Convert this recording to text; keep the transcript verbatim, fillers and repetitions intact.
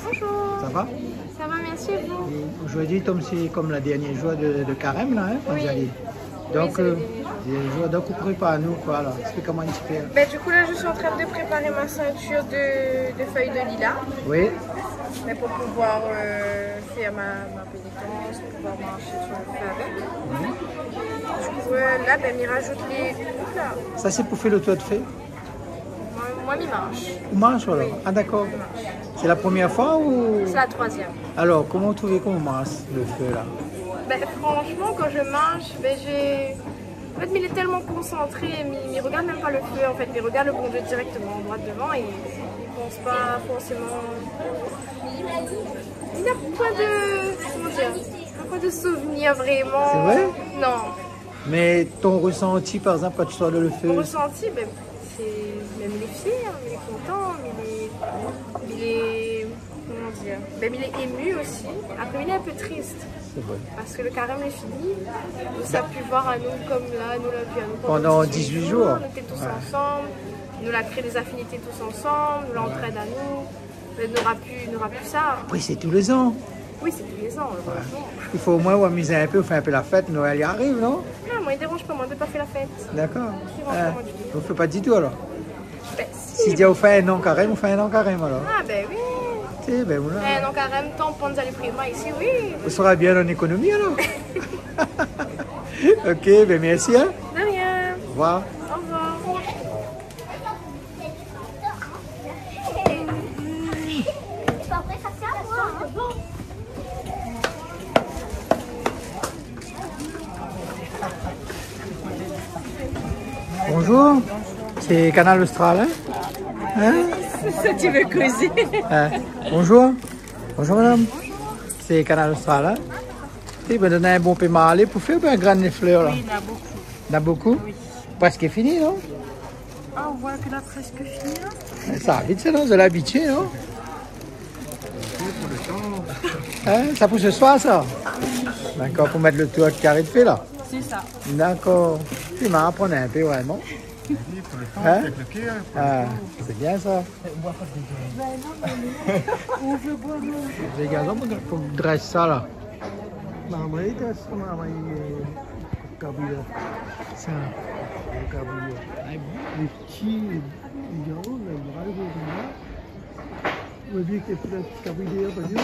Bonjour. Ça va ? Ça va, merci, et vous ? Et aujourd'hui, Tom, c'est comme le dernier jour de, de carême, là, hein, on dit. Oui. Donc, oui, c'est le, euh, dernier jour. Dernier jour. Donc, ou prépar anou koi, la ? Explique-moi un petit peu. Ben, du coup, là, je suis en train de préparer ma ceinture de, de feuilles de lilas. Oui. Mais pour pouvoir, euh, faire ma, ma pénitence, pour pouvoir marcher sur le feu avec. Mhm. Du coup, euh, là, ben, mi rajout les, hop là. Ça, c'est pour faire le tour de feu ? Moin, moin, mi marsh. Ou marsh, alor ? Oui. Ah, d'accord. Mi marsh. C'est la première fois ou ? C'est la troisième. Alors, comment vous trouvez qu'on marche le feu, là ? Ben, franchement, quand je marche, ben, j'ai, en fait, mi lé tellement concentré, mi, mi regarde même pas le feu, en fait, mi regarde le Bon Dieu directement, droit devant, et mi pense pas forcément, mi, mi na point de, comment dire, na point de souvenir vraiment. C'est vrai ? Non. Mais ton ressenti, par exemple, quand tu sors dans le feu ? Mon ressenti, ben, c'est, ben, mi lé fier, mi lé kontan, mi lé, mi lé, comment dire, ben, mi lé ému aussi. Après, mi lé un peu triste. C'est vrai. Parce que le carême est fini. Nou la pu voir anou, comme là, nou la vu anou pendant dix-huit jours. Pendant dix-huit jours. Nou té tous ensemble. Ouais. Nou la kré des affinités tous ensemble. Nou la antrèd anou. Mais nora pu, nora pu sa. Après, c'est tous les ans. Oui, c'est tous les ans, heureusement. Ouais. Il faut au moins vous amuser un peu, vous faire un peu la fête, Noël y arrive, non ? Ah, moin, i déranz pa moin de pa fé la fèt. D'accord. I déranz pa moin du tout. Vous faites pas du tout, alors ? Ben, si. Si Dieu vous fait un an carême, vous faites un an carême, alors. Ah, ben oui. Si, ben voilà. Un an carême, tan pans ali pri moin isi, oui. Vous serez bien en économie, alors. Ok, ben merci, hein. De rien. Au revoir. Au revoir. Bonjour, c'est Kanal Austral, hein ? Hein ? C'est ça, tu veux causer ? Hein ? Bonjour. Bonjour, madame. C'est Kanal Austral, hein ? Ti, ben, done in bon pé marlé pou fé, oubien grin flèr, la ? Oui, il y en a beaucoup. Il y en a beaucoup ? Oui. Presque fini, non ? Ah, on voit que là, presque fini, là. Sa va vit, sa, non ? Zot lé abitié, non ? Hein, sa pou se soir, sa ? D'accord, pou mèt le tour èk kari de fé, la ? C'est ça. D'accord. Ti, ma aprann in pé, vréman. Hein ? Ah, c'est bien, ça. Dégazon pou drès sa, la. Marmay, i drès sa, marmay, euh, kabri la. Sa. Kabri la. Lé pti, lé gran, lé gran, lé gran. Ou vé ke fé la ti kabri déor, pa dir.